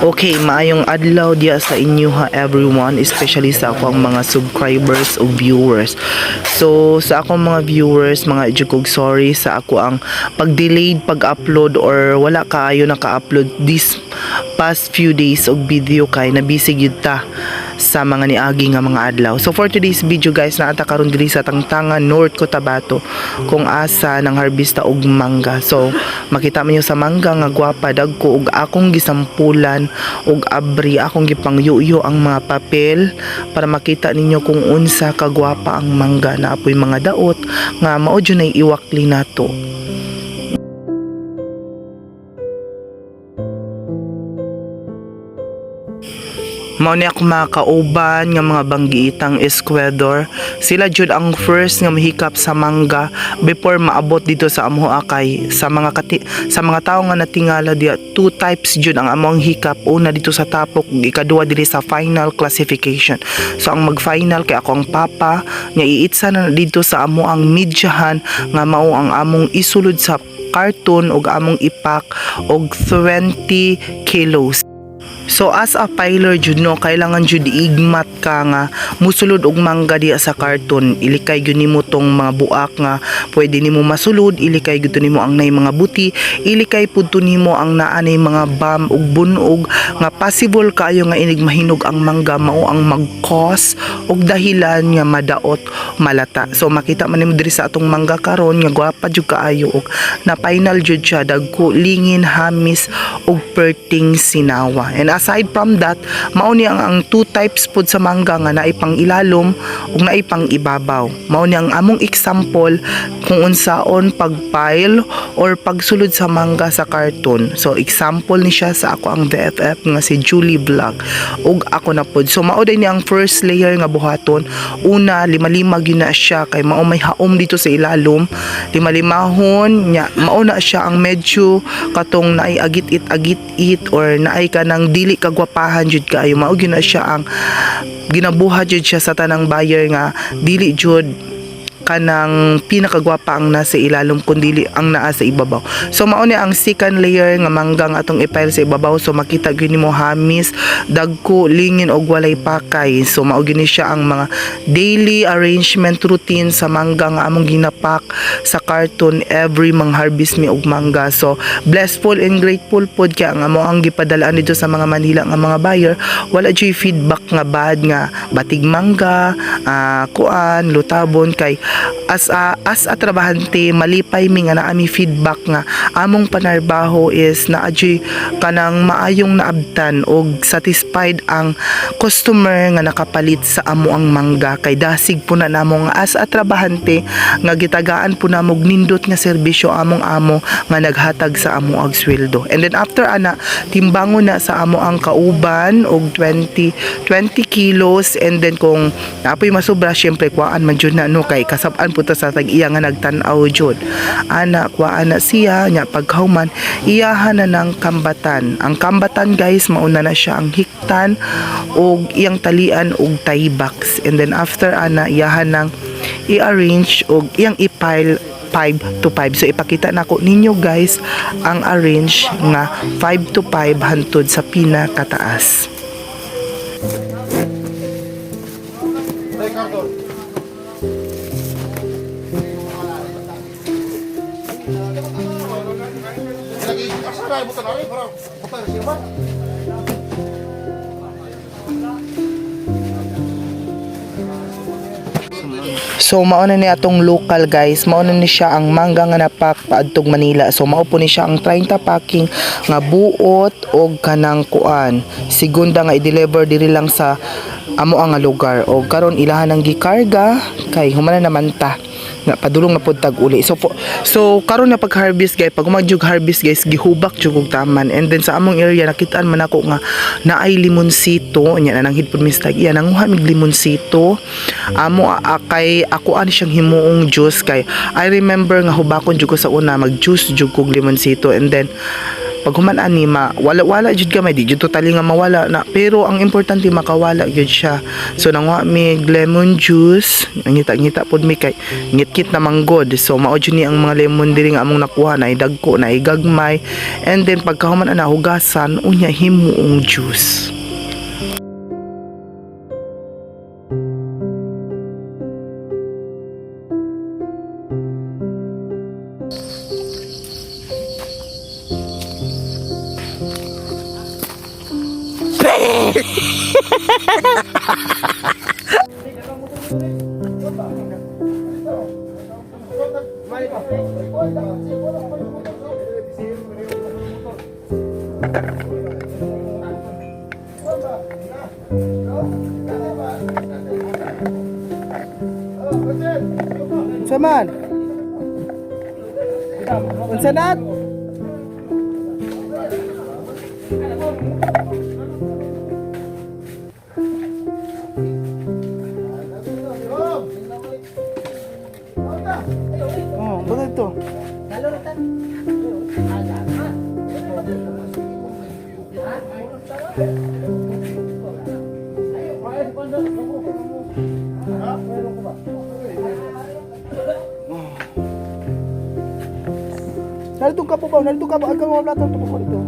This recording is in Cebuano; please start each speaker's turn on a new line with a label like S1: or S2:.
S1: Okay, maayong adlaw diya sa inyo ha everyone, especially sa akong mga subscribers o viewers. So, sa akong mga viewers, mga ejukog, sorry sa ako ang pag-delayed pag-upload or wala kaayo naka-upload this past few days og video kay nabisi gyud ta sa mga niagi nga mga adlaw. So for today's video guys, naata karon diri sa Tangtangan, North Cotabato, kung asa nang harvesta og mangga. So makita man niyo sa mangga nga gwapa, dagko, og akong gisampulan og abri, akong gipangyuyo ang mga papel para makita ninyo kung unsa kagwapa ang mangga na apoy mga daot nga mao jud nay iwakli nato. Mao ni ako mga kauban nga mga banggiitang eskwedor. Sila jud ang first nga mahikap sa mangga before maabot dito sa amoa kay sa mga sa mga tawo nga natingala diya, two types jud ang among hikap. Una dito sa tapok, ikaduha diri sa final classification. So ang mag-final kay ako ang papa nga iitsa na dito sa amo ang midyahan nga mao ang among isulod sa karton og among ipak og 20 kilos. So as a piler jud no, kailangan jud igmat ka nga musulod og mangga diya sa karton. Ilikay gyud nimo tong mga buak nga pwede nimo masulod, ilikay gyud to nimo ang nay mga buti, ilikay pud to nimo ang naa nay mga bam ug bunog nga possible kaayo nga inig mahinog ang mangga mao ang mag-cause og dahilan nga madaot, malata. So makita man nimo diri sa atong mangga karon nga gwapa jud kaayo og na final jud siya, dagko, lingin, hamis ug perting sinawa. And aside from that, mao ni ang two types pod sa mangga nga naay pang ilalom ug naay pang ibabaw. Mao ni ang among example kung unsaon pagpile or pagsulod sa mangga sa karton. So example ni siya sa ako ang VFF nga si Julie Vlog ug ako na pod. So mao day ni ang first layer nga buhaton. Una, lima-lima gyud na siya kay mao may haom dito sa ilalom. Lima-limahon nya mao na siya ang medyo katong naay agit-it agit-it or naay kanang dili kagwapahan jud kaayo. Mao gyud na siya ang ginabuhat jud siya sa tanang buyer nga dili jud kanang pinakagwapa ang nasa ilalom kundi ang naa sa ibabaw. So mao ni ang second layer nga mangga nga atong ipile sa ibabaw. So makita gyud nimo hamis, dagko, lingin og walay pakay. So mao gyud ni siya ang mga daily arrangement routine sa mangga nga among ginapak sa karton every mang harvest mi og mangga. So blessful and grateful pod kay ang amo ang gipadalaan dito sa mga Manila nga mga buyer, wala jud feedback nga bad nga batig mangga, kuan lutabon, kay as a trabahante malipay mi nga naa mi feedback nga among panarbaho is naa juy kanang maayong naabtan og satisfied ang customer nga nakapalit sa amo ang mangga, kay dasig po na namo nga as a trabahante nga gitagaan po namo og nindot nga serbisyo among amo nga naghatag sa amo og sweldo. And then after ana, timbangon na sa amo ang kauban og 20 kilos, and then kung napoy masubra, syempre kuhaan man jud na no, kay kasab-an po ta sa tag-iya nga nagtan-aw jud ana, kuhaan na siya nya. Pagkahuman, iyahan na ng kambatan. Ang kambatan guys, mauna na siya ang hiktan og iyang talian og tie box, and then after ana, iyahan ng i-arrange og iyang i-pile 5 to 5. So ipakita nako ninyo guys ang arrange nga 5 to 5 hantod sa pinakataas.
S2: Lagi asa na butan ari para butan siya ba?
S1: So mao na ni atong local, guys. Mao na ni siya ang mangga nga napak paadtog Manila. So mao po ni siya ang 30 packing nga buot og kanang kuan. Segunda nga i-deliver diri lang sa amo ang nga lugar. Og karon ilahan ang gikarga kay humana naman ta nga padulong na pud tag uli. So karon na pag-harvest, guys, pag umagjug harvest, guys, gihubak jud og taman. And then sa among area nakitaan man ako nga naay limonsito nya na nanghid pud mistag iya nanguha mig limonsito amo kay ako ani siyang himuong juice kay I remember nga hubakon jud ko sa una, mag-juice jud kog limonsito, and then pag human ani ma wala wala jud gamay, di jud totally nga mawala na, pero ang importante makawala jud siya. So nanguha mi lemon juice, ngita ngita pud mi kay ngitkit na manggod. So mao jud ni ang mga lemon diri nga among nakuha na dagko na gagmay, and then pagkahuman ana hugasan, unya himuong juice. Unsa man? Unsa nat? Oh, bakit ito? Narito ka po ba? Narito ka ba? Ang mga plato ito po dito.